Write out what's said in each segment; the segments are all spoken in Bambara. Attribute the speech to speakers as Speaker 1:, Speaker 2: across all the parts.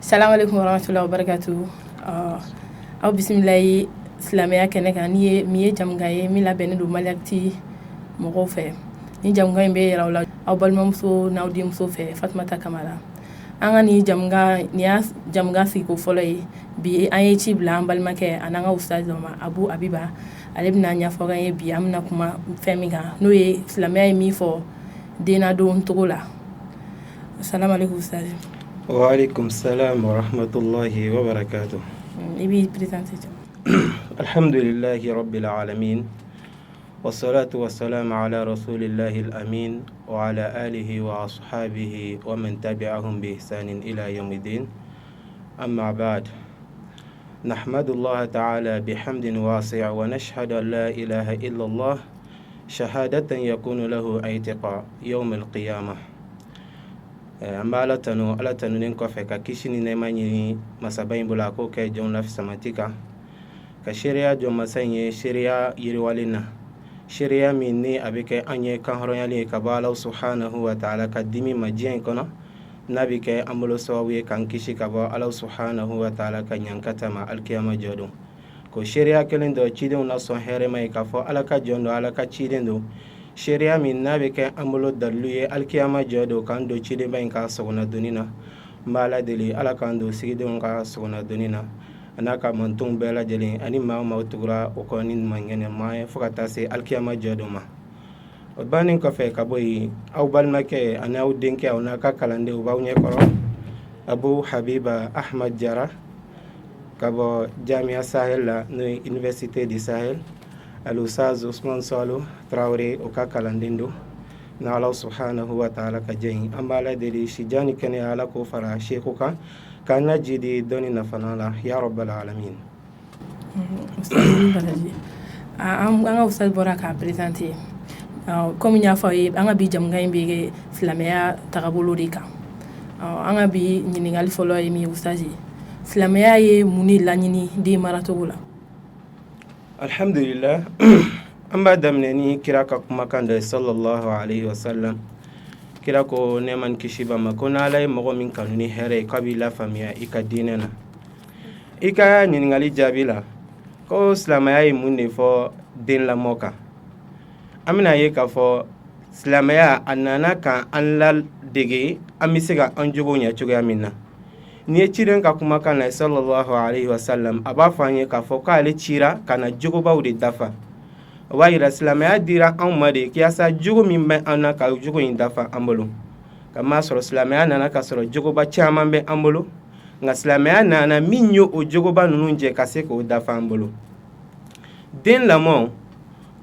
Speaker 1: Salamu alaikum warahmatullahi wabarakatuh. Aw bisimila ye silamɛya kɛnɛ kan ni ye min ye jamukan ye min labɛnnen don Maliactu mɔgɔw fɛ. Ni jamukan in bɛ yira aw la aw balimamuso n'aw denmuso fɛ, Fatumata Kamara. An ka nin jamukan nin y'a jamukan sigiko fɔlɔ ye. Bi an ye ci bila an balimakɛ ani an ka ustaz dɔ ma, Abu Abiba. Ale bɛna ɲɛfɔ an ye bi an bɛna kuma fɛn min kan, n'o ye silamɛya ye min fɔ dennadon cogo la. Salamu alaikum ustaz.
Speaker 2: Wa alaikum salam wa rahmatullahi wa barakatuh.
Speaker 1: I b'i présenter.
Speaker 2: Alhamdulillahi rabbil alamin. Wassalatu wassalamu ala rasulillahi al-amin wa ala alihi wa ashabihi wa man tabi'ahum bi ihsanin ila yawmiddin. Amma ba'd. نحمد الله تعالى بحمد واسع ونشهد أن لا إله إلا الله شهادة يكون له اعتقاء يوم القيامة. An bɛ Ala tanu. Ala tanunen kɔfɛ, ka kisi ni nɛɛma ɲini masaba in bolo, a k'o kɛ jɔn la fisamanti kan, ka seereya jɔ masa in ye seereya yiriwalen na, seereya min ni a bɛ kɛ an ye kanhɔrɔnyali ye ka bɔ Ala subhanahu wa ta'ala ka dimi ma diɲɛ in kɔnɔ, n'a bɛ kɛ an bolo sababu ye k'an kisi ka bɔ Ala subhanahu wa ta'ala ka ɲankata ma alikiyama jɔ don. Ko seereya kelen dɔ cidenw na sɔn hɛrɛma ye k'a fɔ Ala ka jɔn don, Ala ka ciden don, seereya min n'a bɛ kɛ an bolo dalilu ye alikiyama jɔ don k'an don cidenba in ka sɔgɔnadonni na. N b'Ala deli, Ala k'an don sigidenw ka sɔgɔnadonni na, a n'a ka mantonw bɛɛ lajɛlen ani maa o maa tugura o kɔ ni ɲuman ye fo ka taa se alikiyama jɔ don ma. O bannen kɔfɛ ka bɔ yen, aw balimakɛ ani aw denkɛ, aw n'a ka kalandenw b'aw ɲɛkɔrɔ, Abu Habiba Ahmad Jara, ka bɔ Jamiya Sahel la, n'o ye Université du Sahel. Al-Ustaz Usman Salo Traoré, o ka kalanden don. N'Ala subhanahu wa ta'ala ka jɛ ye, an b'Ala deli sijan ni kɛnɛya, Ala k'o fara seku kan, k'an na jidi dɔnni nafana la, ya rabbal alamin.
Speaker 1: An ka ustaz bɔra k'a présenter. Komi n y'a fɔ aw ye, an ka bi jamukan in bɛ kɛ silamɛya tagabolo de kan. An ka bi ɲininkali fɔlɔ ye min ye, ustaz, silamɛya ye mun de laɲini den maracogo la?
Speaker 2: Alhamdulillah, an b'a daminɛ ni kira ka kumakan dɔ ye, sallallahu alaihi wasallam. Kira ko, nɛɛma ni kisi b'a ma, ko n'Ala ye mɔgɔ min kanu ni hɛrɛ ye, k'a b'i lafaamuya i ka diinɛ na. I ka ɲininkali jaabi la, ko silamɛya ye mun de fɔ den lamɔ kan, an bɛna ye k'a fɔ silamɛya a nana ka an ladege an bɛ se ka an jogo ɲɛ cogoya min na. N'i ye ciden ka kumakan na, sallallahu alaihi wasallam, a b'a fɔ an ye k'a fɔ k'ale cira ka na jogobaw de dafa. O b'a yira silamɛya dira anw ma de yaasa jogo min bɛ an na, ka jogo in dafa an bolo. Ka maa sɔrɔ silamɛya nana ka sɔrɔ jogoba caman bɛ an bolo, nka silamɛya nana min ye o jogoba ninnu jɛ ka se k'o dafa an bolo. Den lamɔ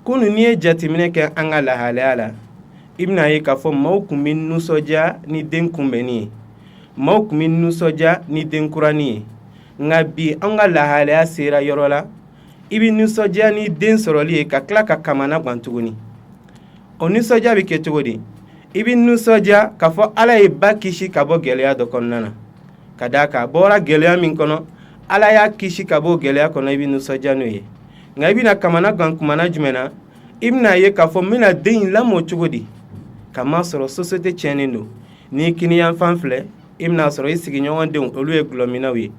Speaker 2: kunu, n'i ye jateminɛ kɛ an ka lahalaya la, i bɛna ye k'a fɔ maaw tun bɛ nisɔndiya ni den kunbɛnni ye, maaw tun bɛ nisɔndiya ni den kuranin ye. Nka bi, an ka lahalaya sera yɔrɔ la, i bɛ nisɔndiya ni den sɔrɔli ye ka tila ka kamana gan tuguni. O nisɔndiya bɛ kɛ cogo di? I bɛ nisɔndiya k'a fɔ Ala ye ba kisi ka bɔ gɛlɛya dɔ kɔnɔna na, ka d'a kan a bɔra gɛlɛya min kɔnɔ, Ala y'a kisi ka bɔ gɛlɛya kɔnɔ, i bɛ nisɔndiya n'o ye. Nka i bɛna kamana gan kumana jumɛn na? I bɛna ye k'a fɔ n bɛna den in lamɔ cogo di? Ka masɔrɔ société tiɲɛnen don. N'i kiniyanfan filɛ, i bɛna sɔrɔ i sigiɲɔgɔn denw, olu ye gulɔminnaw ye.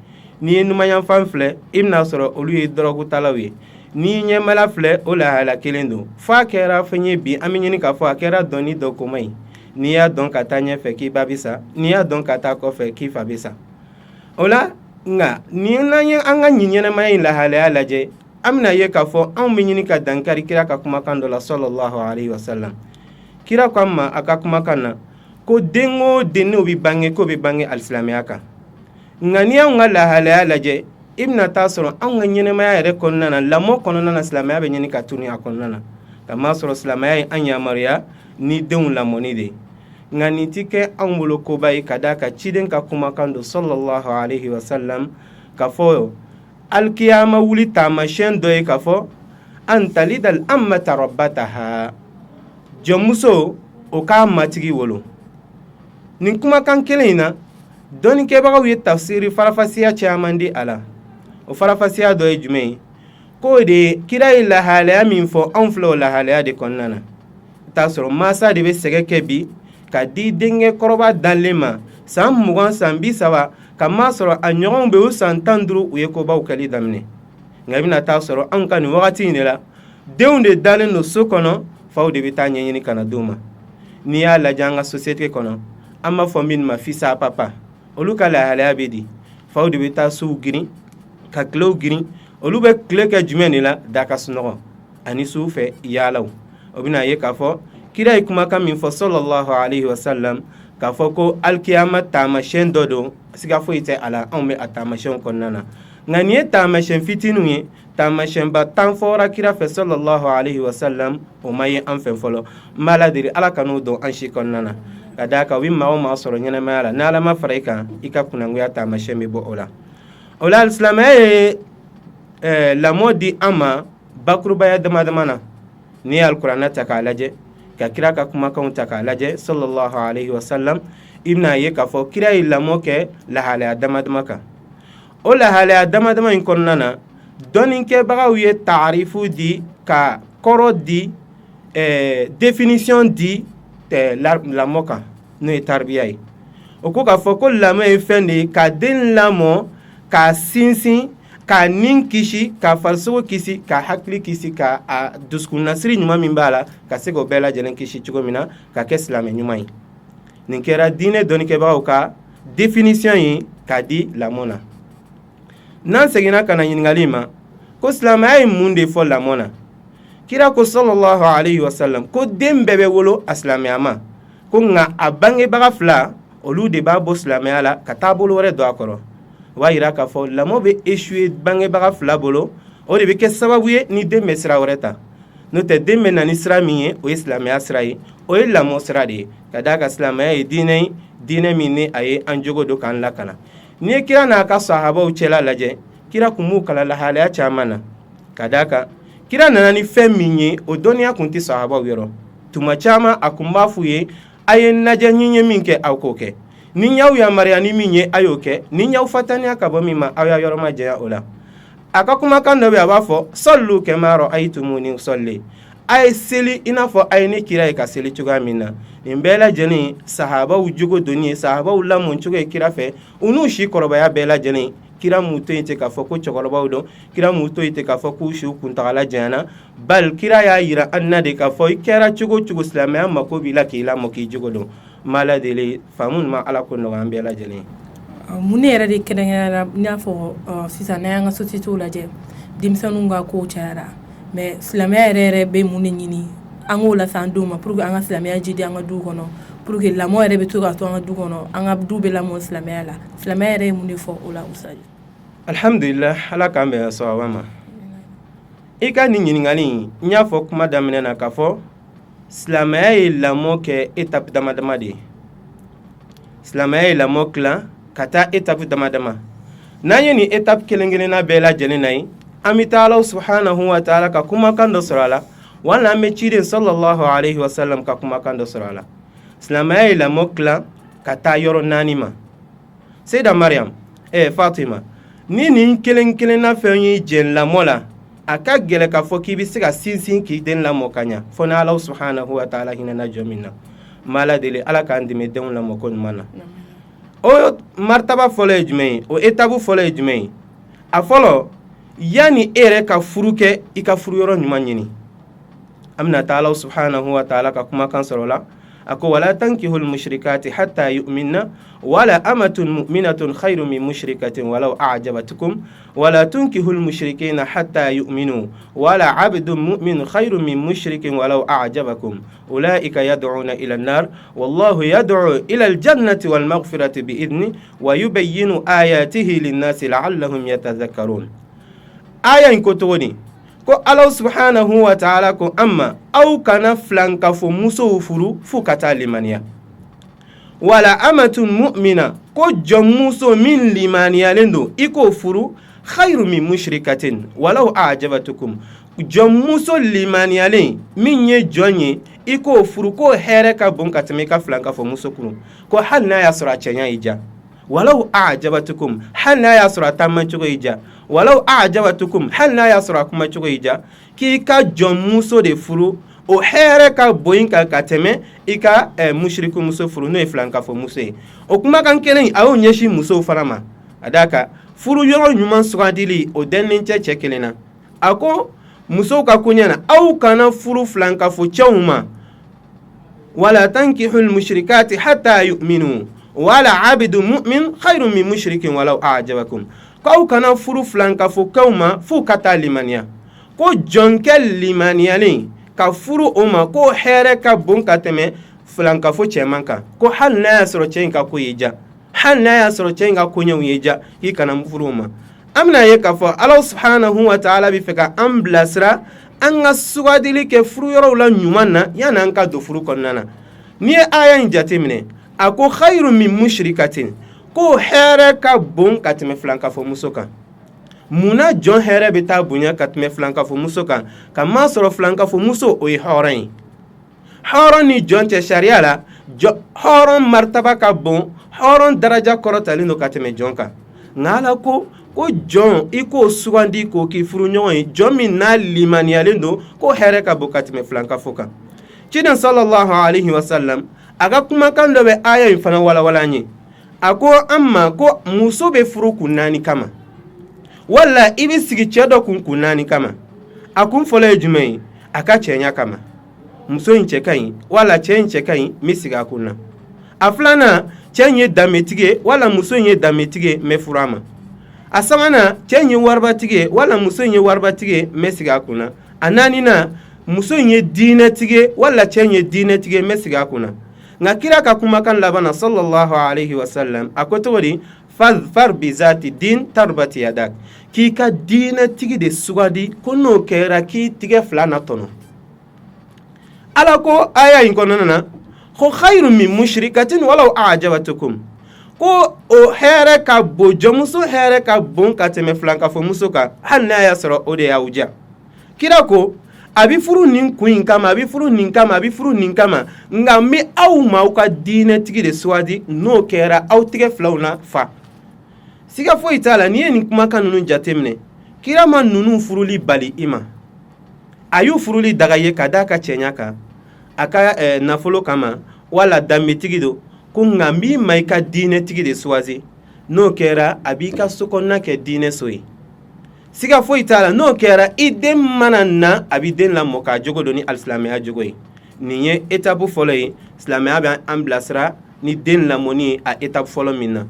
Speaker 2: N'i ye numanyanfan filɛ, i bɛna sɔrɔ olu ye dɔrɔgutalaw ye. N'i ɲɛmala filɛ, o lahala kelen don. F'a kɛra fɛn ye bi, an bɛ ɲini k'a fɔ a kɛra dɔnni dɔ koma ye. N'i y'a dɔn ka taa ɲɛfɛ k'i ba bɛ sa, n'i y'a dɔn ka taa kɔfɛ k'i fa bɛ sa. O la nka ni n'an ye an ka nin ɲɛnamaya in lahalaya lajɛ, an bɛna ye k'a fɔ anw bɛ ɲini ka dankari kira ka kumakan dɔ la, sallallahu alaihi wasallam. Kira ko an ma a ka kumakan na ko den o den n'o bɛ bange, k'o bɛ bange alisilamɛya kan. Nka n'i y'anw ka lahalaya lajɛ, i bɛna taa sɔrɔ anw ka ɲɛnamaya yɛrɛ kɔnɔna na, lamɔ kɔnɔna na, silamɛya bɛ ɲini ka tunu a kɔnɔna na, ka masɔrɔ silamɛya ye an yamaruya ni denw lamɔni de ye. Nka nin ti kɛ anw bolo koba ye, ka d'a kan ciden ka kumakan don, sallallahu alaihi wasallam, ka fɔ alikiyama wuli taamasiyɛn dɔ ye k'a fɔ an talidal amata rabbataha, jɔnmuso o k'a matigi wolo. Nin kumakan kelen in na, dɔnnikɛbagaw ye tafsiri farafasiya caman di a la. O farafasiya dɔ ye jumɛn ye? K'o de ye kira ye lahalaya min fɔ, anw filɛ o lahalaya de kɔnɔna na. I t'a sɔrɔ masa de bɛ sɛgɛn kɛ bi ka di denkɛ kɔrɔba dalen ma. San 20, san 30, ka masɔrɔ a ɲɔgɔnw bɛ u san 15, u ye kobaw kɛli daminɛ. Nka i bɛna taa sɔrɔ anw ka nin wagati in de la, denw de dalen don so kɔnɔ, faw de bɛ taa ɲɛɲini ka na d'u ma. N'i y'a lajɛ an ka société kɔnɔ, an b'a fɔ min ma fils à papa, olu ka lahalaya bɛ di? Faw de bɛ taa suw girin ka tilew girin. Olu bɛ tile kɛ jumɛn de la? Da ka sunɔgɔ ani su fɛ yaalaw. O bɛna ye k'a fɔ kira ye kumakan min fɔ, sallallahu alayhi wa sallam, k'a fɔ ko alikiyama taamasiyɛn dɔ don, siga foyi tɛ a la, anw bɛ a taamasiyɛnw kɔnɔna na. Nka nin ye taamasiyɛn fitininw ye. Taamasiyɛnba 10 fɔra kira fɛ, sallallahu alayhi wa sallam, o ma ye an fɛ fɔlɔ. N b'Ala deli, Ala kan'o don an si kɔnɔna na. Ka d'a kan, o bɛ maa o maa sɔrɔ ɲɛnamaya la, ni Ala ma fara i kan, i ka kunangoya taamasiyɛn bɛ bɔ o la. O la, silamɛya ye lamɔ di an ma bakurubaya dama dama na. N'i ye alikuranɛ ta k'a lajɛ, ka kira ka kumakanw ta k'a lajɛ, sallallahu alayhi wa sallam, i bɛna ye k'a fɔ kira ye lamɔ kɛ lahalaya dama dama kan. O lahalaya dama dama in kɔnɔna na, dɔnnikɛbagaw ye taarifu di, ka kɔrɔ di, définition di lamɔ kan, n'o ye taribiya ye. O ko k'a fɔ ko lamɔ ye fɛn de ye ka den lamɔ, k'a sinsin, k'a nin kisi, k'a farisogo kisi, k'a hakili kisi, ka a dusukunnasiri ɲuman min b'a la, ka se k'o bɛɛ lajɛlen kisi cogo min na ka kɛ silamɛ ɲuman ye. Nin kɛra diinɛ dɔnnikɛbagaw ka définition ye k'a di lamɔ na. N'an seginna ka na ɲininkali ma ko silamɛya ye mun de fɔ lamɔ na, kira ko, sallallahu alayhi wa sallam, ko den bɛɛ bɛ wolo a silamɛya ma, ko nka a bangebaga fila, olu de b'a bɔ silamɛya la ka taa bolo wɛrɛ don a kɔrɔ. O b'a yira k'a fɔ lamɔ bɛ échouer bangebaga fila bolo, o de bɛ kɛ sababu ye ni den bɛ sira wɛrɛ ta. N'o tɛ, den bɛ na ni sira min ye, o ye silamɛya sira ye, o ye lamɔ sira de ye. Ka d'a kan, silamɛya ye diinɛ ye, diinɛ min ni a ye an jogo don k'an lakana. N'i ye kira n'a ka sahabaw cɛla lajɛ, kira kun b'u kalan lahalaya caman na. Ka d'a kan, kira nana ni fɛn min ye, o dɔnniya kun tɛ sahabaw yɔrɔ. Tuma caman, a kun b'a f'u ye: a ye n lajɛ, ni n ye min kɛ, aw k'o kɛ. Ni n y'aw yamaruya ni min ye, a y'o kɛ. Ni n y'aw fataniya ka bɔ min ma, aw y'a yɔrɔ ma janya o la. A ka kumakan dɔ bɛ, a b'a fɔ: sallu kama ra'aytumuni usalli, a ye seli i n'a fɔ a ye ne kira ye ka seli cogoya min na. Nin bɛɛ lajɛlen, sahabaw jogo donni ye, sahabaw lamɔ cogo ye kira fɛ, u n'u si kɔrɔbaya bɛɛ lajɛlen. Kira m'u to yen ten k'a fɔ ko cɛkɔrɔbaw don, kira m'u to yen ten k'a fɔ k'u siw kuntagala janyana. Bali, kira y'a yira an na de k'a fɔ i kɛra cogo cogo, silamɛya mako b'i la k'i lamɔ, k'i jogo don. N b'Ala deli, faamu ɲuman, Ala k'o nɔgɔya an bɛɛ lajɛlen ye.
Speaker 1: Mun ne yɛrɛ de kɛrɛnkɛrɛnnenya la, n y'a fɔ sisan, n'an y'an ka société lajɛ, denmisɛnninw ka kow cayara, mais silamɛya yɛrɛ yɛrɛ bɛ mun de ɲini an k'o lase an denw ma pour que an ka silamɛya jidi an ka du kɔnɔ, pour que lamɔ yɛrɛ bɛ to ka to an ka du kɔnɔ, an ka du bɛ lamɔ silamɛya la? Silamɛya yɛrɛ ye mun de fɔ o la, Ustaz?
Speaker 2: Alhamdulillah, Ala k'an bɛn sawaba ma. I ka nin ɲininkali, n y'a fɔ kuma daminɛ na k'a fɔ silamɛya ye lamɔ kɛ étape dama dama de ye. Silamɛya ye lamɔ tilan ka taa étape dama dama. N'an ye nin étape kelen kelenna bɛɛ lajɛlen na ye, an bɛ taa Ala subhanahu wa taala ka kumakan dɔ sɔrɔ a la, wala an bɛ ciden sallallahu alayhi wa sallam ka kumakan dɔ sɔrɔ a la. Silamɛya ye lamɔ tilan ka taa yɔrɔ naani ma. Seyida Mariam, Fatima, ni nin kelen kelenna fɛn y'i jɛn lamɔ la, a ka gɛlɛ k'a fɔ k'i bɛ se ka sinsin k'i den lamɔ ka ɲa, fo ni Ala subhanahu wa taala hinɛna jɔn min na. N b'Ala deli, Ala k'an dɛmɛ denw lamɔ ko ɲuman na. O martaba fɔlɔ ye jumɛn ye? O étape fɔlɔ ye jumɛn ye? A fɔlɔ, yanni e yɛrɛ ka furu kɛ, i ka furu yɔrɔ ɲuman ɲini. An bɛna taa Ala subhanahu wa taala ka kumakan sɔrɔ la. A ko: wala tankihul mushrikati hatta yu'minna wala amatun mu'minatun khayrun min mushrikatin walau a'jabatkum wala tunkihul mushrikina hatta yu'minu wala abdun mu'min khayrun min mushrikin walau a'jabakum ulaika yad'una ila an-nar wallahu yad'u ila al-jannati wal maghfirati bi idni wa yubayyinu ayatihi lin-nasi la'allahum yatadhakkarun. Aya in ko cogo di? Ko Ala subhanahu wa taala ko an ma: aw kana filankafo musow furu f'u ka taa limaniya. Wala amatun mu'mina, ko jɔnmuso min limaniyalen don, i k'o furu, khayru min mushrikatin walau a'jabatukum, jɔnmuso limaniyalen min ye jɔn ye, i k'o furu, k'o hɛrɛ ka bon ka tɛmɛ i ka filankafo muso kun, ko hali n'a y'a sɔrɔ a cɛɲa y'i diya, walaw a'jabatukum, hali n'a y'a sɔrɔ a taamacogo y'i diya, walaw a'jabatukum, hali n'a y'a sɔrɔ a kumacogo y'i diya, k'i ka jɔnmuso de furu. O hɛrɛ ka bon i kan ka tɛmɛ i ka musirikumuso furu, n'o ye filankafo muso ye. O kumakan kelen, a y'o ɲɛsin musow fana ma. A d'a kan furu yɔrɔ ɲuman sugandili, o dɛnnen cɛ cɛ kelen na. A ko musow ka koɲɛ na, aw kana furu filankafo cɛw ma. Wala tankihul mushrikati hatta yu'minu wala abdu mu'min khayrun min mushrikin walaw a'jabakum. K'aw kana furu filankafokɛw ma f'u ka taa limaniya. Ko jɔnkɛ limaniyalen ka furu o ma, ko hɛrɛ ka bon ka tɛmɛ filankafo cɛman kan. Ko hali n'a y'a sɔrɔ cɛ in ka ko y'i diya, hali n'a y'a sɔrɔ cɛ in ka koɲɛw y'i diya, k'i kana furu o ma. An bɛna ye k'a fɔ Ala subhanahu wa ta'ala bɛ fɛ ka an bilasira an ka sugandili kɛ furu yɔrɔw la ɲuman na, yanni an ka don furu kɔnɔna na. N'i ye aya in jateminɛ, a ko khayru min mushrikatin, ko hɛrɛ ka bon ka tɛmɛ filankafo muso kan. Munna jɔn hɛrɛ bɛ taa bonya ka tɛmɛ filankafo muso kan? Ka masɔrɔ filankafo muso, o ye hɔrɔn ye. Hɔrɔn ni jɔn cɛ, sariya la, hɔrɔn maritaba ka bon, hɔrɔn daraja kɔrɔtalen don ka tɛmɛ jɔn kan. Nka Ala ko ko jɔn, i k'o sugandi k'o k'i furuɲɔgɔn ye, jɔn min n'a limaniyalen don, ko hɛrɛ ka bon ka tɛmɛ filankafo kan. Ciden sallallahu alaihi wasallam, a ka kumakan dɔ bɛ aya in fana walawala an ye. A ko an ma ko muso bɛ furu kun naani kama, wala i bɛ sigi cɛ dɔ kun kun naani kama. A kun fɔlɔ ye jumɛn ye? A ka cɛɲa kama. Muso in cɛ ka ɲi wala cɛ in cɛ ka ɲi, n bɛ sigi a kun na. A filanan, cɛ in ye danbetigi ye wala muso in ye danbetigi ye, n bɛ furu a ma. A sabanan, cɛ in ye waribatigi ye wala muso in ye waribatigi ye, n bɛ sigi a kun na. A naaninan, muso in ye diinɛtigi ye wala cɛ in ye diinɛtigi ye, n bɛ sigi a kun na. Nka kira ka kumakan laban na, sallallahu alaihi wasallam, a ko cogo di? Fadfar bizati din taribati yadak. K'i ka diinɛtigi de sugandi, ko n'o kɛra, k'i tigɛ fila na tɔnɔ. Ala ko aya in kɔnɔna na ko khayru min mushrikatin walaw a'jabatukum, ko o hɛrɛ ka bon, jɔnmuso hɛrɛ ka bon ka tɛmɛ filankafomuso kan, hali n'a y'a sɔrɔ o de y'aw diya. Kira ko a bɛ furu nin kun in kama, a bɛ furu nin kama, a bɛ furu nin kama, nka n bɛ aw ma aw ka diinɛtigi de sugandi, n'o kɛra, aw tigɛ filaw na fa. Siga foyi t'a la, n'i ye nin kumakan ninnu jateminɛ, kira ma ninnu furuli bali i ma. A y'u furuli daga ye ka d'a ka cɛɲa kan, a ka nafolo kama, wala danbetigi don. Ko nka n b'i ma i ka diinɛtigi de sugandi, n'o kɛra, a b'i ka so kɔnɔna kɛ diinɛ so ye. Siga foyi t'a la, n'o kɛra, i den mana na, a b'i den lamɔ k'a jogo don ni alisilamɛya jogo ye. Nin ye étape fɔlɔ ye. Silamɛya bɛ an bilasira ni den lamɔni ye a étape fɔlɔ min na,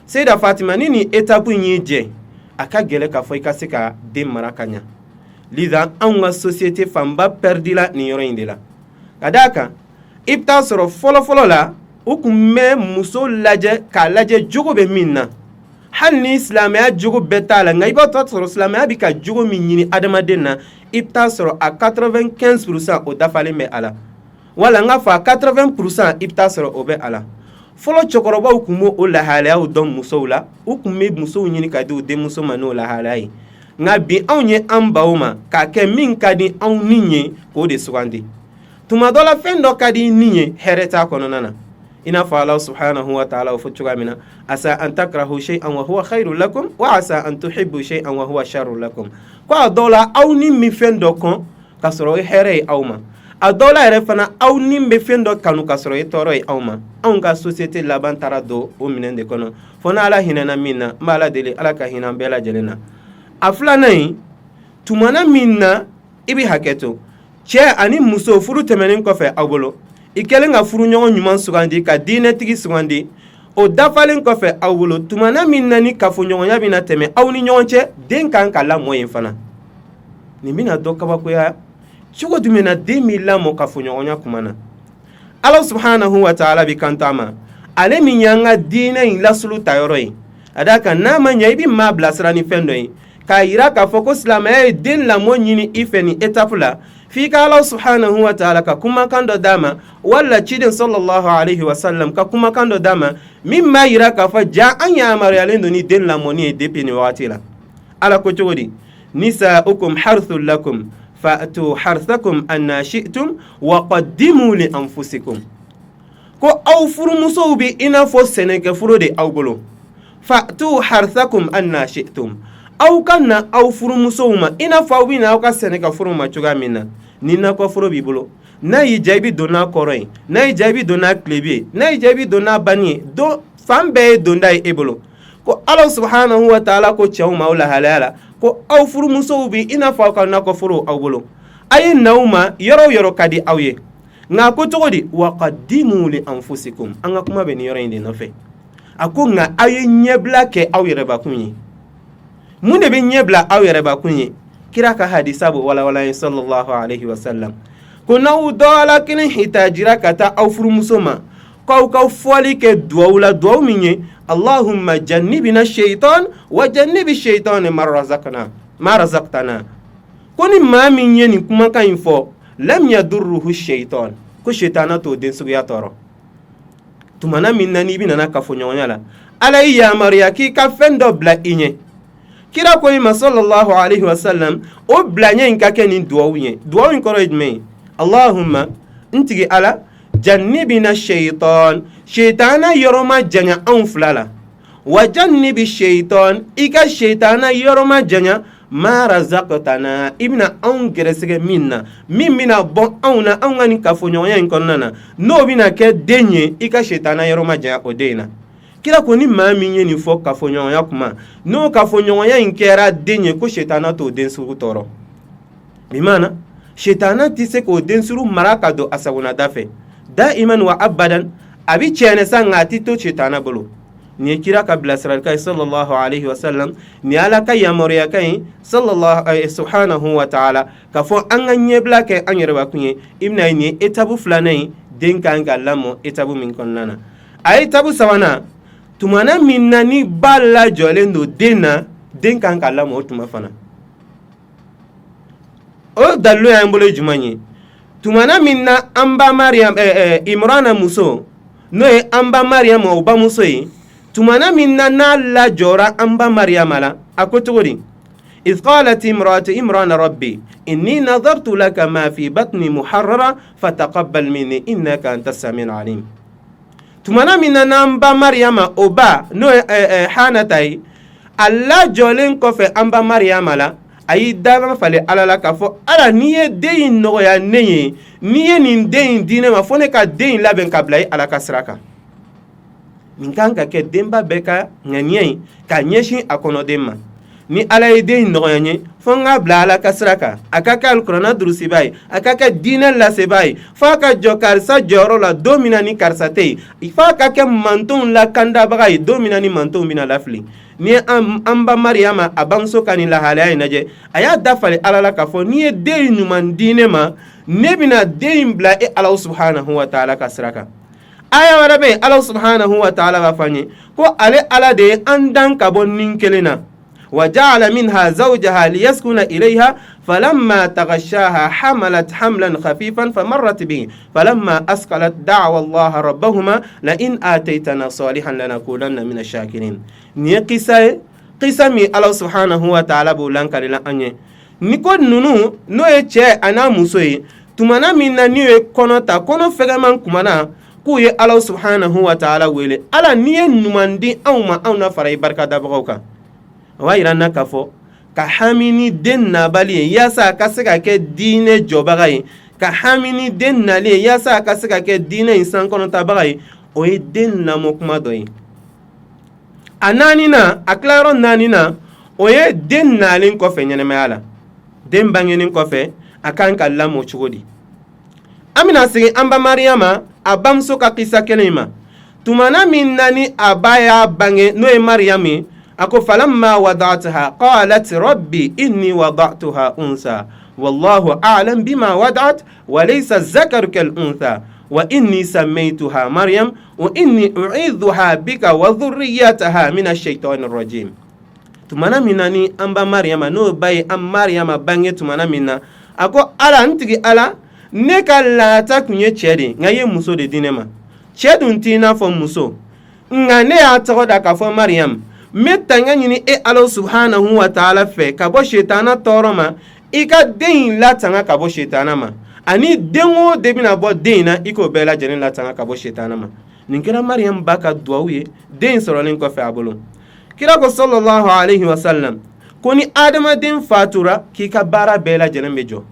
Speaker 2: Seyida Fatima, ni nin étape in y'i jɛ, a ka gɛlɛ k'a fɔ i ka se ka den mara ka ɲa. Liza, anw ka société fanba pɛridila nin yɔrɔ in de la. Ka d'a kan, i bɛ taa sɔrɔ fɔlɔfɔlɔ la, u tun bɛ muso lajɛ k'a lajɛ jogo bɛ min na, hali ni silamɛya jogo bɛɛ t'a la. Nka i b'a sɔrɔ silamɛya bɛ ka jogo min ɲini adamaden na, i bɛ taa sɔrɔ a 95% o dafalen bɛ a la, wala n k'a fɔ a 80%, i bɛ taa sɔrɔ o bɛ a la. Fɔlɔ cɛkɔrɔbaw tun b'o lahalayaw dɔn musow la. U tun bɛ musow ɲini ka di u denmuso ma n'o lahalaya ye. Nka bi, anw ye an ban o ma k'a kɛ min ka di anw ni ye, k'o de sugandi. Tuma dɔ la, fɛn dɔ ka di ni ye, hɛrɛ t'a kɔnɔna na. I n'a fɔ Ala subhanahu wa ta'ala o fɔ cogoya min na: asa an takrahu shay'an wa huwa khayrun lakum wa asa an tuhibbu shay'an wa huwa sharrun lakum. Ko a dɔw la, aw ni min fɛn dɔ kɔn ka sɔrɔ o ye hɛrɛ ye aw ma. A dɔw la yɛrɛ fana, aw ni bɛ fɛn dɔ kanu ka sɔrɔ o ye tɔɔrɔ ye aw ma. Anw ka société laban taara don o minɛn de kɔnɔ, fo n'Ala hinɛna min na. N b'Ala deli, Ala ka hinɛ an bɛɛ lajɛlen na. A filanan in, tumana min na i bɛ hakɛ to, cɛ ani muso furu tɛmɛnen kɔfɛ aw bolo, i kɛlen ka furu ɲɔgɔn ɲuman sugandi, ka diinɛtigi sugandi, o dafalen kɔfɛ aw bolo, tumana min na ni kafoɲɔgɔnya bɛna tɛmɛ aw ni ɲɔgɔn cɛ, den kan ka lamɔ yen fana. Nin bɛna dɔ kabakoya cogo jumɛn na? Den b'i lamɔ kafoɲɔgɔnya kuma na, Ala subhanahu wa ta'ala bɛ kanto a ma, ale min y'an ka diinɛ in lasulu ta yɔrɔ ye. A d'a kan, n'a ma ɲɛ i bɛ maa bilasira ni fɛn dɔ ye k'a yira k'a fɔ ko silamɛya ye den lamɔ ɲini i fɛ nin étape la, f'i ka Ala subhanahu wa ta'ala ka kumakan dɔ d'a ma, wala ciden sallallahu alaihi wasallam ka kumakan dɔ d'a ma, min b'a yira k'a fɔ ja an yamaruyalen don ni den lamɔni ye depuis nin wagati la. Ala ko cogo di? Nisaukum harthul lakum fa'tu harthakum anna shi'tum wa qaddimu li anfusikum. Ko aw furumusow bɛ i n'a fɔ sɛnɛkɛforo de aw bolo. Fa'tu harthakum anna shi'tum, aw ka na aw furumusow ma i n'a fɔ aw bɛ na aw ka sɛnɛkɛforo ma cogoya min na. Ni nakɔforo b'i bolo, N'a y'i diya i bɛ don n'a kɔrɔn ye, n'a y'i diya i bɛ don n'a tilebin ye, n'a y'i diya i bɛ don n'a bani ye, don fan bɛɛ ye donda ye e bolo. Ko Ala subhanahu wa taala ko cɛw ma o lahalaya la ko aw furumusow bɛ i n'a fɔ aw ka nakɔforo aw bolo, a ye na u ma yɔrɔ o yɔrɔ ka di aw ye. Nka a ko cogo di? Wa qaddimu li anfusikum. An ka kuma bɛ nin yɔrɔ in de nɔfɛ. A ko nka aw ye ɲɛbila kɛ aw yɛrɛbakun ye. Mun de bɛ ɲɛbila aw yɛrɛbakun ye? Kira ka hadisa b'o walawala ye sallallahu alaihi wasallam, ko n'aw dɔ la kelen hitajira ka taa aw furumuso ma, k'aw ka fɔli kɛ duwawu la, duwawu min ye allahumma jannibina shaitan wa jannibi shaitan ma razaqna ma razaqtana, ko ni maa min ye nin kumakan in fɔ, lam yadurruhu shaitan, ko shaitana t'o den suguya tɔɔrɔ. Tumana min na n'i bɛ nana kafoɲɔgɔnya la, Ala y'i yamaruya k'i ka fɛn dɔ bila i ɲɛ. Kira ko i ma sallallahu alaihi wasallam, o bila ɲɛ in ka kɛ nin duwawu ye. Duwawu in kɔrɔ ye jumɛn ye? Allahumma, n tigi Ala, jannibina shaitan, shaitana yɔrɔ ma janya anw fila la, wa jannibi shaitan, i ka shaitana yɔrɔ ma janya, ma razaqtana, i bɛna anw gɛrɛsɛgɛ min na, min bɛna bɔ anw na anw ka nin kafoɲɔgɔnya in kɔnɔna na, n'o bɛna kɛ den ye, i ka shaitana yɔrɔ ma janya o den in na. Kira ko ni maa min ye nin fɔ kafoɲɔgɔnya kuma, n'o kafoɲɔgɔnya in kɛra den ye, ko shaitana t'o den sugu tɔɔrɔ. Bimana shaitana tɛ se k'o den sugu mara ka don a sagonada fɛ daiman wa abadan. A bɛ cɛɛnɛ sa, nka a tɛ to shaitana bolo. Nin ye kira ka bilasiralikan ye sallallahu alaihi wasallam, nin ye Ala ka yamaruyakan ye sallallahu subhanahu wa ta'ala, k'a fɔ an ka ɲɛbila kɛ an yɛrɛbakun ye. I bɛna ye nin ye étape filanan ye den kan ka lamɔ étape min kɔnɔna na. A ye étape sabanan, tumana min na ni ba lajɔlen don den na, den kan ka lamɔ o tuma fana. O dalilu y'an bolo jumɛn ye? Tumana min na an ba Mariam, Imrana muso, n'o ye an ba Mariam o bamuso ye, tumana min na n'a lajɔra an ba Mariam la, a ko cogo di? Iz qalat imra'atu Imrana rabbi inni nadartu laka ma fi batni muharrara fataqabbal minni innaka anta samiul alim. Tumana min na n'an ba Mariyama o ba, n'o ye Hanata ye, a lajɔlen kɔfɛ an ba Mariyama la, a y'i da falen Ala la k'a fɔ Ala, n'i ye den in nɔgɔya ne ye, n'i ye nin den in di ne ma, fo ne ka den in labɛn ka bila i Ala ka sira kan. Nin kan ka kɛ denba bɛɛ ka ŋaniya ye ka ɲɛsin a kɔnɔden ma. Ni Ala ye den in nɔgɔya n ye, fo n k'a bila Ala ka sira kan, a ka kɛ alikuranɛ durusiba ye, a ka kɛ diinɛ lasebaa ye, fo a ka jɔ karisa jɔyɔrɔ la don min na ni karisa tɛ yen, fo a ka kɛ mantonw lakandabaga ye don min na ni mantonw bɛna lafili. N'i ye an ba Mariyama a bamuso ka nin lahalaya in lajɛ, a y'a da falen Ala la k'a fɔ n'i ye den in ɲuman di ne ma, ne bɛna den in bila e Ala subhanahu wa taala ka sira kan. Aya wɛrɛ bɛ yen, Ala subhanahu wa taala b'a fɔ an ye ko ale Ala de ye an dan ka bɔ nin kelen na, wa ja'ala minha zawjaha liyaskuna ilayha falamma taghashaha hamalat hamlan khafifan famarrat bihi falamma asqalat da'awa Allaha rabbahuma la in ataytana salihan lanakunanna mina shakirin. Nin ye kisa ye, kisa min Ala subhanahu wa taala b'o lankalila an ye. Ni ko ninnu, n'o ye cɛ a n'a muso ye, tumana min na n'u ye kɔnɔ ta, kɔnɔ fɛgɛman kumana, k'u ye Ala subhanahu wa taala wele, Ala, n'i ye ɲuman di anw ma, anw na fara i barikadabagaw kan. O b'a yira an na k'a fɔ ka hami ni den nabali ye yaasa a ka se ka kɛ diinɛ jɔbaga ye, ka hami ni den nali ye yaasa a ka se ka kɛ diinɛ in sankɔnɔtabaga ye, o ye den lamɔ kuma dɔ ye. A naaninan, a tilayɔrɔ naaninan, o ye den nalen kɔfɛ ɲɛnamaya la, den bangenen kɔfɛ a kan ka lamɔ cogo di. An bɛna segin an ba Mariyama a bamuso ka kisa kelen in ma. Tumana min na ni a ba y'a bange, n'o ye Mariyamu ye, a ko falamma wada'atha qalat rabbi inni wada'tuha unsa wallahu a'lam bima wada'at wa laysa zakaru kal untha wa inni sammaytuha Maryam wa inni u'idhuha bika wa dhurriyyataha mina shaytanir rajim. Tumana min na ni an ba Mariyama, n'o ba ye an Mariyama bange tumana min na, a ko Ala, n tigi Ala, ne ka laata tun ye cɛ de ye, nka i ye muso de di ne ma. Cɛ dun t'i n'a fɔ muso, nka ne y'a tɔgɔ da k'a fɔ Mariyam. N bɛ tanga ɲini e Ala subhanahu wa taala fɛ ka bɔ setana tɔɔrɔ ma. I ka den in latanga ka bɔ setana ma, ani den o den bɛna bɔ den in na, i k'o bɛɛ lajɛlen latanga ka bɔ setana ma. Nin kɛra Mariyam ba ka duwawu ye den in sɔrɔlen kɔfɛ a bolo. Kira ko sallallahu alaihi wasallam ko ni adamaden fatura, k'i ka baara bɛɛ lajɛlen bɛ jɔ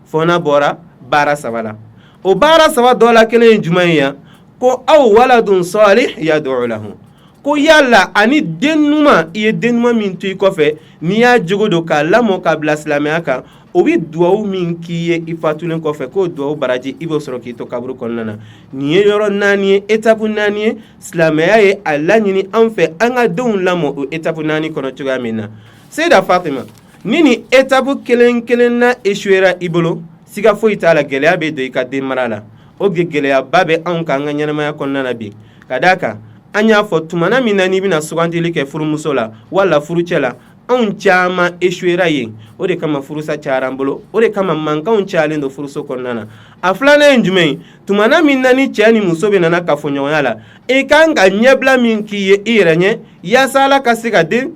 Speaker 2: fo n'a bɔra baara saba la. O baara saba dɔ la kelen ye jumɛn ye yan? Ko aw waladun salih yad'u lahu, ko yala ani den ɲuman, i ye den ɲuman min to i kɔfɛ, n'i y'a jogo don k'a lamɔ k'a bila silamɛya kan, o bɛ duwawu min k'i ye i fatulen kɔfɛ, k'o duwawu baraji i b'o sɔrɔ k'i to kaburu kɔnɔna na. Nin ye yɔrɔ naani ye, étape naani ye. Silamɛya ye a laɲini an fɛ an ka denw lamɔ o étape naani kɔnɔ cogoya min na. Seyida Fatima, ni nin étape kelen kelen na échouera i bolo, siga foyi t'a la, gɛlɛya bɛ don i ka den mara la. O gɛlɛyaba bɛ anw kan an ka ɲɛnamaya kɔnɔna na bi, ka d'a kan an y'a fɔ tumana min na n'i bɛna sugandili kɛ furumuso la wala furucɛ la, anw caman échouera yen. O de kama furusa cayara an bolo, o de kama mankanw cayalen don furuso kɔnɔna na. A filanan ye jumɛn ye? Tumana min na ni cɛ ni muso bɛ nana kafoɲɔgɔnya la, i kan ka ɲɛbila min k'i ye i yɛrɛ ɲɛ yaasa Ala ka se ka den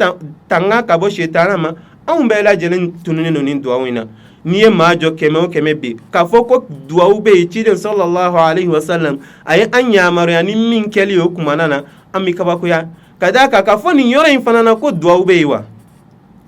Speaker 2: tanga ka bɔ setana ma, anw bɛɛ lajɛlen tununnen don nin duwawu in na. N'i ye maa jɔ kɛmɛ o kɛmɛ bi k'a fɔ ko duwawu bɛ yen ciden sallallahu alaihi wasallam a ye an yamaruya ni min kɛli ye o kumana na, an bɛ kabakoya ka d'a kan k'a fɔ nin yɔrɔ in fana na ko duwawu bɛ yen wa.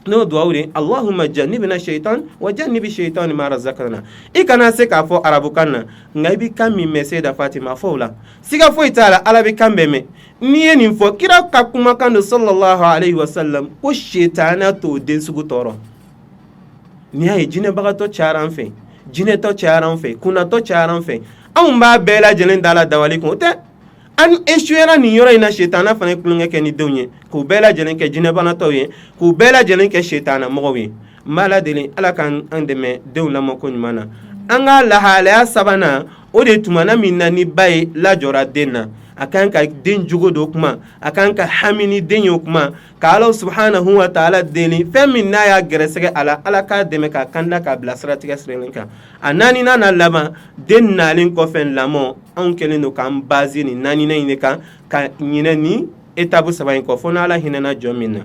Speaker 2: N'o duwawu de allahumma jannibna shaitan wa jannibi shaitan ma razaqtana. I kana se k'a fɔ arabukan na, nka i bɛ kan min mɛn, Seyida Fatima, fɔ o la, siga foyi t'a la, Ala bɛ kan bɛɛ mɛn. N'i ye nin fɔ, kira ka kumakan don sallallahu alaihi wasallam, ko setana t'o den sugu tɔɔrɔ. N'i y'a ye jinɛbagatɔ cayara an fɛ, jinɛtɔ cayara an fɛ, kunnatɔ cayara an fɛ, anw b'a bɛɛ lajɛlen da la dabali kun. O tɛ, an échouera nin yɔrɔ in na. Setana fana ye tulonkɛ kɛ ni denw ye, k'u bɛɛ lajɛlen kɛ jinɛbanatɔw ye, k'u bɛɛ lajɛlen kɛ setana mɔgɔw ye. N b'Ala deli, Ala k'an dɛmɛ denw lamɔko ɲuman na. An ka lahalaya sabanan, o de tumana min na ni ba ye lajɔra den na, a kan ka den jogo don kuma, a kan ka hami ni den ye o kuma, ka Ala subhanahu wa taala deli fɛn min n'a y'a gɛrɛsɛgɛ a la, Ala k'a dɛmɛ k'a kanda k'a bila siratigɛ sirilen kan. A naaninan n'a laban, den nalen kɔfɛ lamɔ, anw kɛlen don k'an baser nin naaninan in de kan ka ɲinɛ ni étape saba in kɔ, fo n'Ala hinɛna jɔn min na.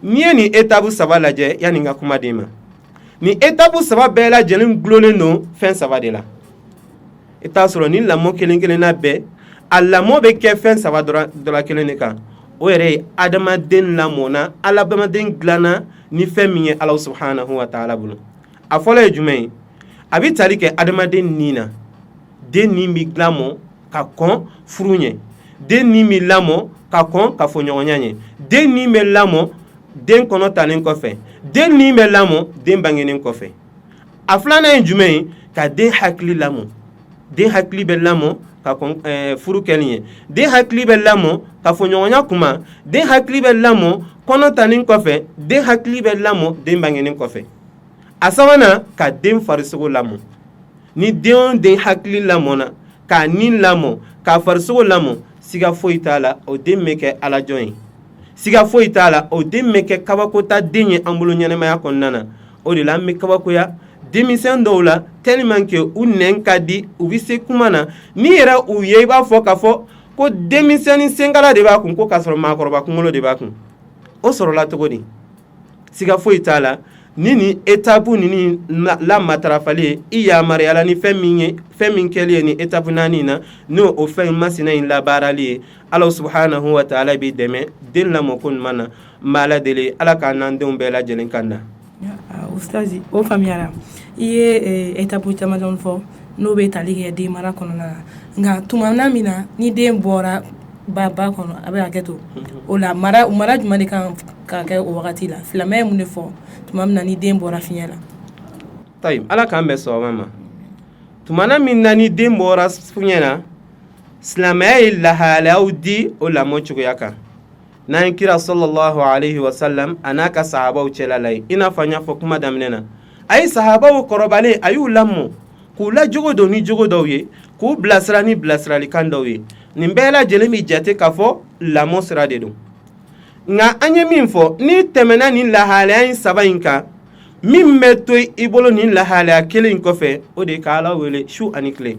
Speaker 2: N'i ye nin étape saba lajɛ, yanni n ka kuma d'i ma, nin étape saba bɛɛ lajɛlen gulonlen don fɛn saba de la. I t'a sɔrɔ ni lamɔ kelen kelenna bɛɛ, a lamɔ bɛ kɛ fɛn saba dɔrɔn kelen de kan. O yɛrɛ ye adamaden lamɔna, adamaden dilanna ni fɛn min ye Ala subhanahu wa taala bolo. A fɔlɔ ye jumɛn ye? A bɛ tali kɛ adamaden ni na. Den ni bɛ lamɔ ka kɔn furu ɲɛ, den ni bɛ lamɔ ka kɔn kafoɲɔgɔnya ɲɛ, den ni bɛ lamɔ den kɔnɔ talen kɔfɛ, den ni bɛ lamɔ den bangenen kɔfɛ. A filanan ye jumɛn ye? Ka den hakili lamɔ. Den hakili bɛ lamɔ ka kɔn furu kɛli ɲɛ, den hakili bɛ lamɔ kafoɲɔgɔnya kuma, den hakili bɛ lamɔ kɔnɔ talen kɔfɛ, den hakili bɛ lamɔ den bangenen kɔfɛ. A sabanan, ka den farisogo lamɔ. Ni den o den hakili lamɔna, k'a ni lamɔ, k'a farisogo lamɔ, siga foyi t'a la, o den bɛ kɛ alajɔn ye. Siga foyi t'a la, o den bɛ kɛ kabakota den ye an bolo ɲɛnamaya kɔnɔna na. O de la an bɛ kabakoya denmisɛn dɔw la tellement que u nɛn ka di, u bɛ se kuma na. N'i yɛrɛ u ye, i b'a fɔ k'a fɔ ko denmisɛnnin senkala de b'a kun, ko k'a sɔrɔ maakɔrɔba kunkolo de b'a kun. O sɔrɔla cogo di? Siga foyi t'a la, ni nin étape ninnu la matarafali ye, i yamaruyala ni fɛn min ye, fɛn min kɛli ye ni étape naani in na, n'o o fɛn masina in labaarali ye, Ala subhanahu wa taala b'i dɛmɛ den lamɔko ɲuman na. N b'Ala deli, Ala k'an n'an denw bɛɛ lajɛlen kan na.
Speaker 1: Ustazi, o faamuyara. I ye étape caman fɔ n'o bɛ tali kɛ den mara kɔnɔna na, nka tuma min na ni den bɔra ba ba kɔnɔ, a bɛ hakɛ to o la, mara jumɛn de kan ka kɛ o wagati la? Silamɛya ye mun de fɔ tuma min na ni den bɔra fiɲɛ la?
Speaker 2: Tayi, Ala k'an bɛn sawaba ma. Tumana min na ni den bɔra fiɲɛ na, silamɛya ye lahalayaw di o lamɔ cogoya kan. N'an ye kira sallallahu alaihi wasallam a n'a ka sahabaw cɛla la ye, i n'a fɔ an y'a fɔ kuma daminɛ na, a ye sahabaw kɔrɔbalen, a y'u lamɔ k'u lajogo don ni jogo dɔw ye, k'u bilasira ni bilasiralikan dɔw ye. Nin bɛɛ lajɛlen bɛ jate k'a fɔ lamɔ sira de don. Nka an ye min fɔ, n'i tɛmɛna nin lahalaya in saba in kan, min bɛ to i bolo nin lahalaya kelen in kɔfɛ, o de ye ka Ala wele su ani tile,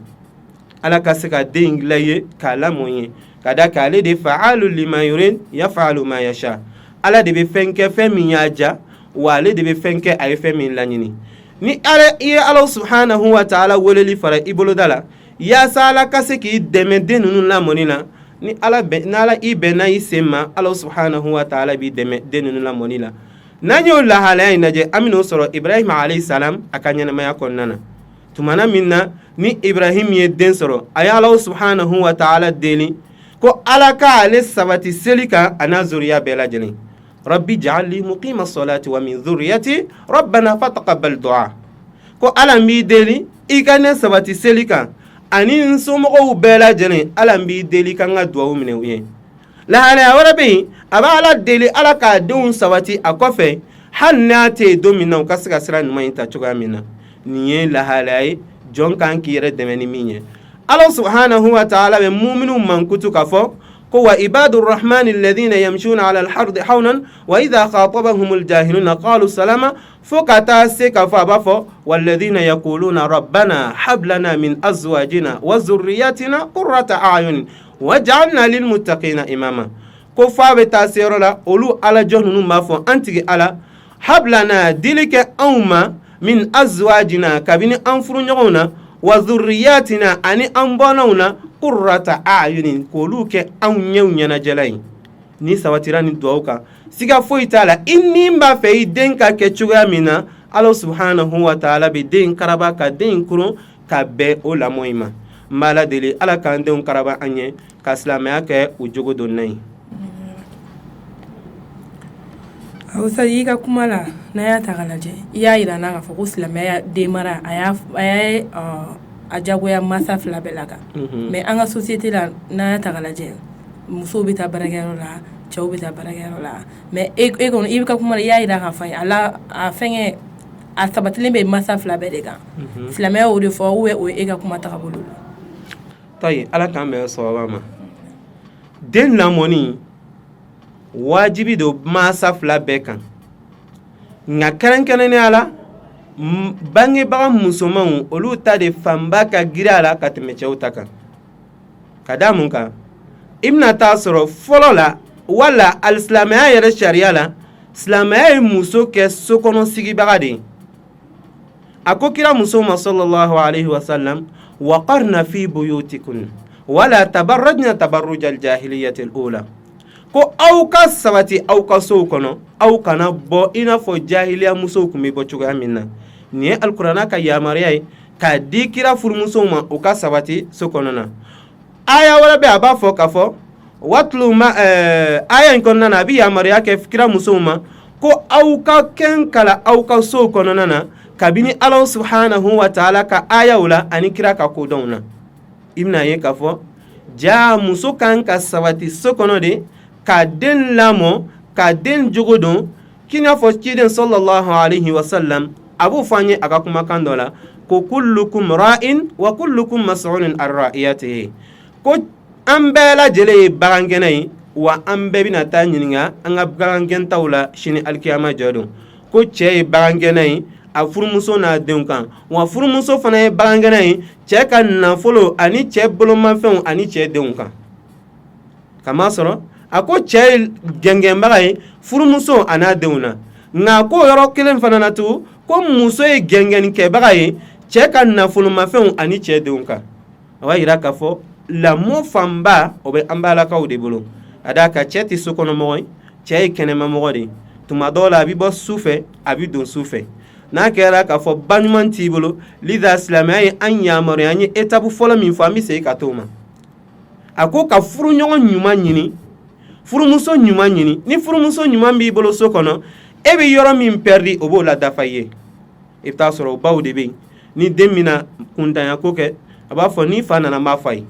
Speaker 2: Ala ka se ka den in dilan i ye, k'a lamɔ ye, ka da kan ale de fa'alu lima yurid yafalu ma yasha. Ala de bɛ fɛn kɛ fɛn min y'a ja, wa ale de bɛ fɛn kɛ a ye fɛn min laɲini. Ni ala i ye Ala subhanahu wa taala weleli fara i boloda la yaasa Ala ka se k'i dɛmɛ den ninnu lamɔni na, ni Ala bɛn n'Ala i bɛnna i sen ma, Ala subhanahu wa taala b'i dɛmɛ den ninnu lamɔni la. N'an y'o lahalaya in lajɛ, an bɛn'o sɔrɔ Ibrahima alayhi salam a ka ɲɛnamaya kɔnɔna na. Tumana min na Ni Ibrahim ye den sɔrɔ, a ye Ala subhanahu wa taala deli ko Ala k'ale sabati seli kan a n'a zuriya bɛɛ lajɛlen. Rabbi ja'alni muqima salati wa min dhurriyyati rabbana fataqabbal du'a. Ko Ala n b'i deli i ka ne sabati seli kan ani n somɔgɔw bɛɛ lajɛlen. Ala n b'i deli ka n ka duwawu minɛ u ye. Lahalaya wɛrɛ bɛ yen, a bɛ Ala deli Ala k'a denw sabati a kɔfɛ, hali n'a tɛ yen don min na, u ka se ka sira ɲuman in ta cogoya min na. Nin ye lahalaya ye jɔn kan k'i yɛrɛ dɛmɛ ni min ye. Ala subhanahu wa ta'ala bɛ muminw mankutu k'a fɔ ko wa ibadu rahmani alladhina yamshuna ala al-ardi hawnan wa idha khatabahumul jahiluna qalu salama, fo ka taa se k'a fɔ a b'a fɔ walladhina yaquluna rabbana hab lana min azwajina wa zurriyatina qurrata a'yun waj'alna lil muttaqina imama. Ko f'a bɛ taa se yɔrɔ la, olu alajɔn ninnu b'a fɔ an tigi Ala, hab lana, dili kɛ anw ma, min azwajina, kabini an furuɲɔgɔnw na, wa zurriyatina, ani an bɔnnaw na, qurrata a'yunin, k'olu kɛ anw ɲɛw ɲɛnajɛla ye. N'i sabatira nin duwawu kan, siga foyi t'a la, i ni b'a fɛ i den ka kɛ cogoya min na, Ala subhanahu wa taala bɛ den karaba ka den koron ka bɛn o lamɔ in ma. N b'Ala deli, Ala k'an denw karaba an ɲɛ ka silamɛya kɛ u jogo donna ye.
Speaker 1: Ustaz, i ka kuma la, n'a y'a ta k'a lajɛ, i y'a jira n na k'a fɔ ko silamɛya den mara, a y'a a jagoya masa fila bɛɛ la kan. Mais an ka société la, n'a y'a ta k'a lajɛ, musow bɛ taa baarakɛyɔrɔ la, cɛw bɛ taa baarakɛyɔrɔ la. Mais e kɔni, i ka kuma la, i y'a jira k'a fɔ a la, a fɛnkɛ a sabatilen bɛ masa fila bɛɛ de kan. Silamɛya o de fɔ ou o ye e ka kuma tagabolo ye?
Speaker 2: Tayi, Ala k'an bɛn sawaba ma. Den lamɔni wajibi don masa fila bɛɛ kan, nka kɛrɛnkɛrɛnnenya la, bangebaga musomanw, olu ta de fanba ka girin a la ka tɛmɛ cɛw ta kan. Ka da mun kan? I bɛna taa sɔrɔ fɔlɔ la, wala alisilamɛya yɛrɛ sariya la, silamɛya ye muso kɛ sokɔnɔ sigibaga de ye. A ko kira musow ma sallallahu alaihi wasallam, waqarna fi buyutikunna wala tabarrajna tabarrujal jahiliyatil ula, ko aw ka sabati aw ka sow kɔnɔ, aw kana bɔ i n'a fɔ jahiliya musow tun bɛ bɔ cogoya min na. Nin ye alikuranɛ ka yamaruya ye k'a di kira furumusow ma, u ka sabati so kɔnɔ na. Aya wɛrɛ bɛ, a b'a fɔ k'a fɔ watlu ma aya in kɔnɔna na, a bɛ yamaruya kɛ kira musow ma ko aw ka kɛn kala aw ka sow kɔnɔna na kabini Ala subhanahu wa taala ka ayaw la ani kira ka kodɔnw na. I bɛna ye k'a fɔ ja muso kan ka sabati so kɔnɔ de ka den lamɔ, ka den jogo don, k'i n'a fɔ ciden sallallahu alaihi wasallam a b'o fɔ an ye a ka kumakan dɔ la ko kullukum ra'in wa kullukum mas'ulun an ra'iyatihi, ko an bɛɛ lajɛlen ye bagangɛnna ye, wa an bɛɛ bɛna taa ɲininka an ka bagangɛntaw la sini alikiyama jɔ don. Ko cɛ ye bagangɛnna ye a furumuso n'a denw kan, wa furumuso fana ye bagangɛnna ye cɛ ka nafolo ani cɛ bolomafɛnw ani cɛ denw kan. Kamasɔrɔ a ko cɛ ye gɛngɛnbaga ye furumuso a n'a denw na, nka ko yɔrɔ kelen fana na tugun, ko muso ye gɛngɛnnikɛbaga ye cɛ ka nafolomafɛnw ani cɛ denw kan. A b'a jira k'a fɔ lamɔ fanba o bɛ an balakaw de bolo. A d'a kan cɛ tɛ sokɔnɔmɔgɔ ye, cɛ ye kɛnɛmamɔgɔ de ye. Tuma dɔw la a bɛ bɔ su fɛ, a bɛ don su fɛ. N'a kɛra k'a fɔ ba ɲuman t'i bolo, liza silamɛya ye an yamaruya, an ye étape fɔlɔ min fɔ, an bɛ segin ka t'o ma. A ko ka furuɲɔgɔn ɲuman ɲini, furumuso ɲuman ɲini. Ni furumuso ɲuman b'i bolo so kɔnɔ, e bɛ yɔrɔ min pɛridi, o b'o la dafa i ye. I bɛ taa sɔrɔ o baw de bɛ yen, ni den bɛna kuntanya ko kɛ, a b'a fɔ n'i fa nana n b'a fɔ a ye.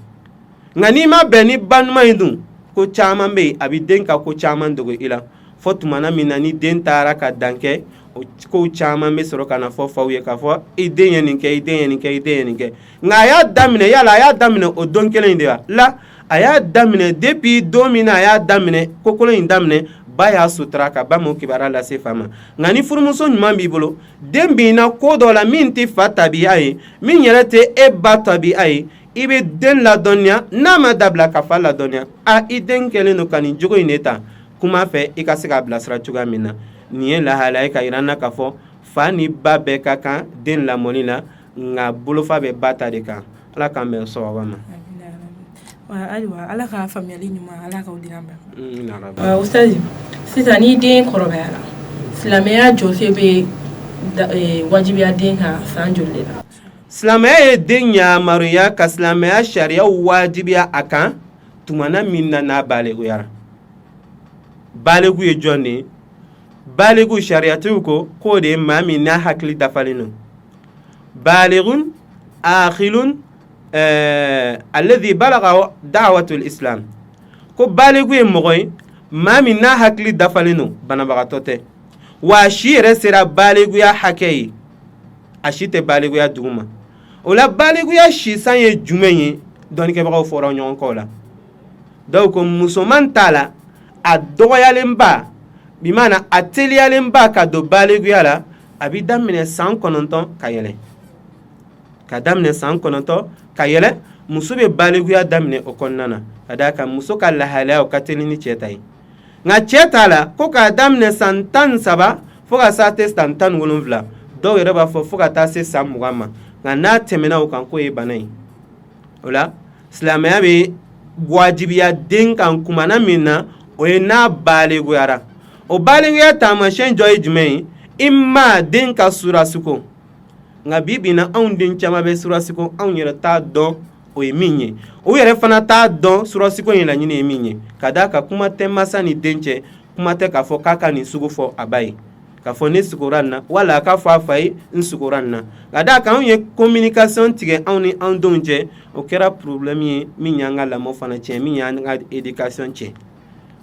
Speaker 2: Nka n'i ma bɛn ni ba ɲuman ye dun, ko caman bɛ yen, a bɛ den ka ko caman dogo i la, fɔ tumana min na ni den taara ka dan kɛ, o ko caman bɛ sɔrɔ ka na fɔ faw ye k'a fɔ i den ye nin kɛ, i den ye nin kɛ, i den ye nin kɛ. Nka a y'a daminɛ, yala a y'a daminɛ o don kelen in de wa? La, a y'a daminɛ depuis don min na a y'a daminɛ kokolon in daminɛ, ba y'a sutura ka ba m'o kibaruya lase fa ma. Nka ni furumuso ɲuman b'i bolo, den binna ko dɔ la min tɛ fa tabiya ye, min yɛrɛ tɛ e ba tabiya ye, i bɛ den ladɔnniya. N'a ma dabila, ka fa ladɔnniya, a i den kɛlen don ka nin jogo in de ta kuma fɛ, i ka se k'a bilasira cogoya min na. Nin ye lahalaya ye ka jira an na k'a fɔ fa ni ba bɛɛ ka kan den lamɔni na, nka bolofa bɛ ba ta de kan. Ala k'an bɛn sawaba ma.
Speaker 1: Ayiwa, Ala ka faamuyali ɲuman, Ala k'o di an ma. Ustazi, sisan ni den kɔrɔbayara, silamɛya jɔsen bɛ wajibiya den kan san joli de la?
Speaker 2: Silamɛya ye den yamaruya ka silamɛya sariya wajibiya a kan tumana min na n'a baliguyara. Baligu ye jɔn de ye? Baligu, sariyatigiw ko k'o de ye maa min n'a hakili dafalen don, baligun aqilun alladhi balagha da'watul islam. Ko baligu ye mɔgɔ ye, maa min n'a hakili dafalen don, banabagatɔ tɛ, wa a si yɛrɛ sera baliguya hakɛ ye, a si tɛ baliguya duguma. O la, baliguya sisan ye jumɛn ye? Dɔnnikɛbagaw fɔra ɲɔgɔn kɔ la. Dɔw ko musoman ta la, a dɔgɔyalenba, bimana a teliyalenba ka don baliguya la, a bɛ daminɛ san 9 ka yɛlɛ. Ka daminɛ san 9 ka yɛlɛ, muso bɛ baliguya daminɛ o kɔnɔna na, ka d'a kan muso ka lahalaya o ka teli ni cɛ ta ye. Nka cɛ ta la, ko k'a daminɛ san 13 fo ka se san 17, dɔw yɛrɛ b'a fɔ fo ka taa se san 20 ma. Nka n'a tɛmɛna o kan, k'o ye bana ye. O la, silamɛya bɛ wajibiya den kan kumana min na, o ye n'a baliguyara. O baliguya taamasiyɛn jɔ ye jumɛn ye? I ma den ka surasiko. Nka bi bi na, anw den caman bɛ surasiko, anw yɛrɛ t'a dɔn o ye min ye, u yɛrɛ fana t'a dɔn surasiko in laɲini ye min ye. Ka d'a kan kuma tɛ masa ni den cɛ, kuma tɛ k'a fɔ k'a ka nin sugo fɔ a ba ye, k'a fɔ ne sugora nin na, wala a k'a fɔ a fa ye n sugora nin na. Ka d'a kan anw ye communication tigɛ anw ni anw denw cɛ. O kɛra problème ye min y'an ka lamɔ fana tiɲɛ, min y'an ka éducation tiɲɛ.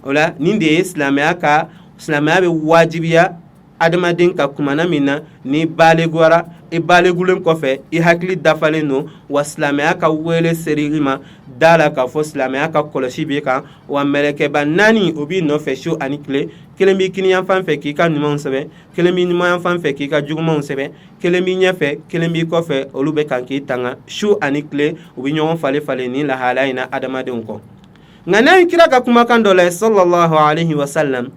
Speaker 2: O la, nin de ye silamɛya ka silamɛya bɛ wajibiya adamaden kan kumana min na ni baliguyara. I baligulen kɔfɛ, i hakili dafalen don, wa silamɛya ka wele seri i ma, da la k'a fɔ silamɛya ka kɔlɔsi b'i kan, wa mɛlɛkɛba naani o b'i nɔfɛ su ani tile. Kelen b'i kiniyanfan fɛ k'i ka ɲumanw sɛbɛn, kelen b'i numanyanfan fɛ k'i ka jugumanw sɛbɛn, kelen b'i ɲɛfɛ, kelen b'i kɔfɛ. Olu bɛ kan k'i tanga su ani tile, u bɛ ɲɔgɔn falen falen ni lahalaya in na adamadenw kɔ. Nka n'an ye kira ka kumakan dɔ lajɛ, sallallahu alaihi wasallam,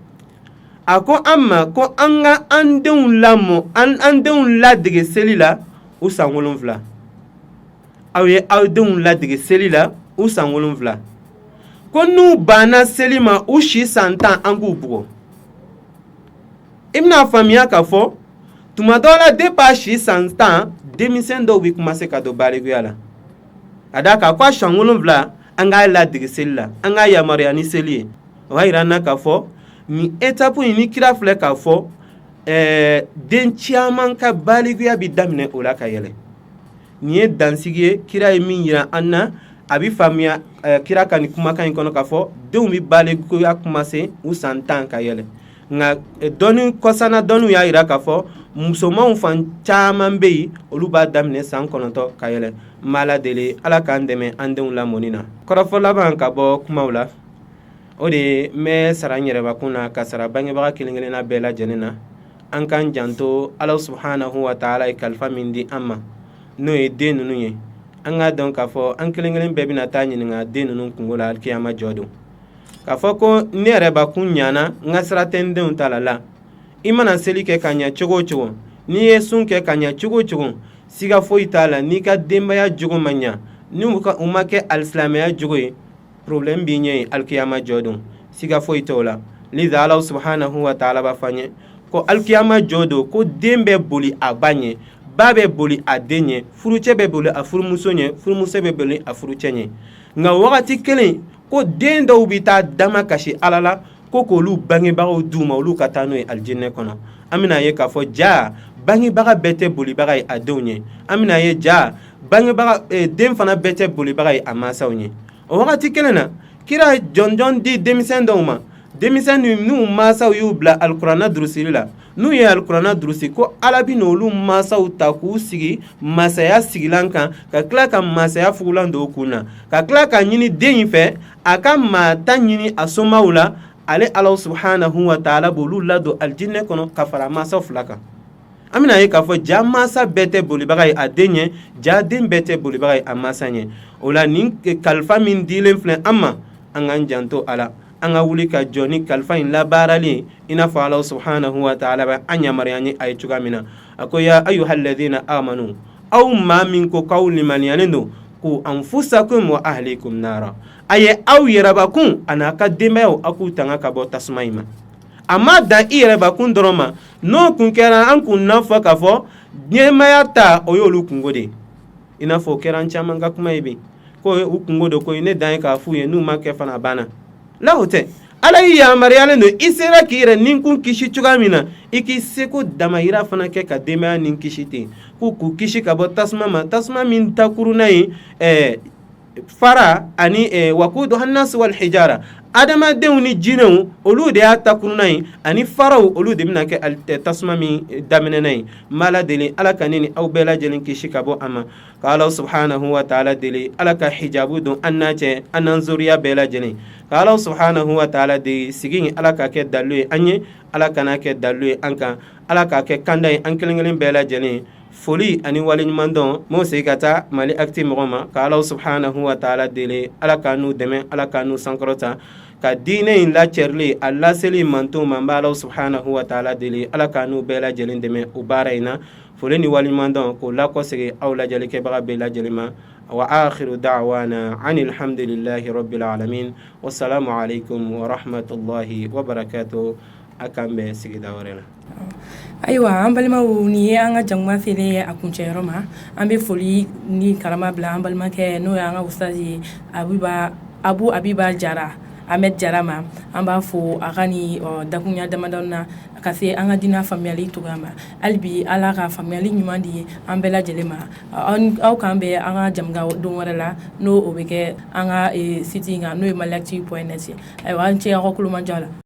Speaker 2: a ko an ma ko an ka an denw lamɔ, an denw ladege seli la u san 7. Aw ye aw denw ladege seli la u san 7. Ko n'u banna seli ma u si san 10, an k'u bugɔ. I bɛna faamuya k'a fɔ tuma dɔ la, depuis a si san 10, denmisɛn dɔw bɛ commencer ka don balikuya la. Ka d'a kan ko a san 7, an k'a ladege seli la, an k'a yamaruya ni seli ye. O b'a yira an na k'a fɔ nin étape in ni kira filɛ k'a fɔ, den caman ka balikuya bɛ daminɛ o la ka yɛlɛ. Nin ye dansigi ye kira ye min yira an na. A bɛ faamuya kira ka nin kumakan in kɔnɔ k'a fɔ denw bɛ balikuya commencer u san 10 ka yɛlɛ. Nka dɔnni kɔsanna dɔnniw y'a yira k'a fɔ musomanw fan caman bɛ yen, olu b'a daminɛ san 9 ka yɛlɛ. N b'Ala deli, Ala k'an dɛmɛ an denw lamɔni na. Kɔrɔfɔ laban ka bɔ kumaw la, o de ye n bɛ sara n yɛrɛbakun na ka sara bangebaga kelen kelenna bɛɛ lajɛlen na. An k'an janto Ala subhanahu wa taala ye kalifa min di an ma, n'o ye den ninnu ye. An k'a dɔn k'a fɔ an kelen kelen bɛɛ bɛna taa ɲininka den ninnu kunko la alikiyama jɔ don. K'a fɔ ko ne yɛrɛbakun ɲana, n ka sira tɛ n denw ta la la. I mana seli kɛ ka ɲɛ cogo o cogo, n'i ye sun kɛ ka ɲɛ cogo o cogo, siga foyi t'a la, n'i ka denbaya jogo ma ɲa, ni u ma kɛ alisilamɛya jogo ye, problème b'i ɲɛ yen alikiyama jɔ don, siga foyi t'o la. Liza Ala subhanahu wa taala b'a fɔ an ye ko alikiyama jɔ don, ko den bɛ boli a ba ɲɛ, ba bɛ boli a den ɲɛ, furucɛ bɛ boli a furumuso ɲɛ, furumuso bɛ boli a furucɛ ɲɛ. Nka wagati kelen, ko den dɔw bɛ taa dama kasi Ala la ko k'olu bangebagaw d'u ma, olu ka taa n'o ye alijinɛ kɔnɔ. An bɛna ye k'a fɔ ja bangebaga bɛɛ tɛ bolibaga ye a denw ɲɛ. An bɛna ye ja bangebaga den fana bɛɛ tɛ bolibaga ye a mansaw ɲɛ. O wagati kelen na, kira jɔnjɔn di denmisɛn dɔw ma, denmisɛn n'u mansaw y'u bila alikuranɛ durusili la. N'u ye alikuranɛ durusi, ko Ala bɛ n'olu mansaw ta k'u sigi masaya sigilan kan, ka tila ka masaya fugulan don u kun na, ka tila ka ɲini den in fɛ a ka maa 10 ɲini a somaw la. Ale Ala subhanahu wa taala b'olu ladon alijinɛ kɔnɔ ka fara mansaw fila kan. An bɛna ye k'a fɔ ja mansa bɛɛ tɛ bolibaga ye a den ɲɛ, ja den bɛɛ tɛ bolibaga ye a mansa ɲɛ. O la, nin kalifa min dilen filɛ an ma, an k'an janto a la, an ka wuli ka jɔ ni kalifa in labaarali, i n'a fɔ Ala subhanahu wa taala bɛ an yamaruya ni a ye cogoya min na. A ko ya ayyuhalladhina amanu, aw maa min ko k'aw limaniyalen don, qu anfusakum wa ahlikum nara, a ye aw yɛrɛbakun a n'a ka denbayaw, aw k'u tanga ka bɔ tasuma in ma. A ma dan i yɛrɛbakun dɔrɔn ma. N'o kun kɛra, an kun n'a fɔ k'a fɔ ɲɛnamaya ta, o y'olu kunko de ye. I n'a fɔ o kɛra an caman ka kuma ye bi, ko u kunko don, ko ne dan ye k'a f'u ye, n'u ma kɛ fana a banna la. O tɛ. Ala y'i yamaruyalen don, i sera k'i yɛrɛ ninkun kisi cogoya min na, i k'i seko damayira fana kɛ ka denbaya ni kisi ten, k'u k'u kisi ka bɔ tasuma ma, tasuma min takurunna ye fara ani wakuduha nasu wal hijara, adamadenw ni jinɛw, olu de y'a takurunna ye, ani faraw, olu de bɛna kɛ tasuma min daminɛna ye. N b'Ala deli, Ala ka ne ni aw bɛɛ lajɛlen kisi ka bɔ a ma, ka Ala subhanahu wa taala deli, Ala ka hijabu don an n'a cɛ, an n'an zuriya bɛɛ lajɛlen. Ka Ala subhanahu wa taala deli, sigi in, Ala k'a kɛ dalu ye an ye, Ala kana kɛ dalu ye an kan, Ala k'a kɛ kanda ye an kelen kelen bɛɛ lajɛlen. Foli ani waleɲumandɔn m'o segin ka taa Mali Actu mɔgɔ ma, ka Ala subhanahu wa taala deli, Ala k'a n'u dɛmɛ, Ala k'a n'u sankɔrɔta ka diinɛ in lacɛrili, a laseli mantonw ma. N bɛ Ala subhanahu wa taala deli, Ala k'a n'u bɛɛ lajɛlen dɛmɛ o baara in na. Foli ni waleɲumandɔn k'o lakɔsegin aw lajɛlikɛbaga bɛɛ lajɛlen ma. Wa akhiru da'wana anil hamdulillahi rabbil alamin, wassalamu alaikum wa rahmatullahi wa barakatuh. A k'an bɛn sigida wɛrɛ la.
Speaker 1: Ayiwa, an balimaw, nin ye an ka jamukan selen ye a kuncɛyɔrɔ ma. An bɛ foli ni karama bila an balimakɛ, n'o ye an ka ustazi ye, Abuba Abu Abiba Jara, Ahmed Jara ma. An b'a fo a ka ni dakunya damadɔ na ka se an ka diinɛ faamuyali cogoya ma. Hali bi, Ala ka faamuyali ɲuman di an bɛɛ lajɛlen ma. Aw k'an bɛn an ka jamukan don wɛrɛ la, n'o o bɛ kɛ an ka site in kan, n'o ye maliactu.net ye. Ayiwa, an ce aw ka kulomajɔ la.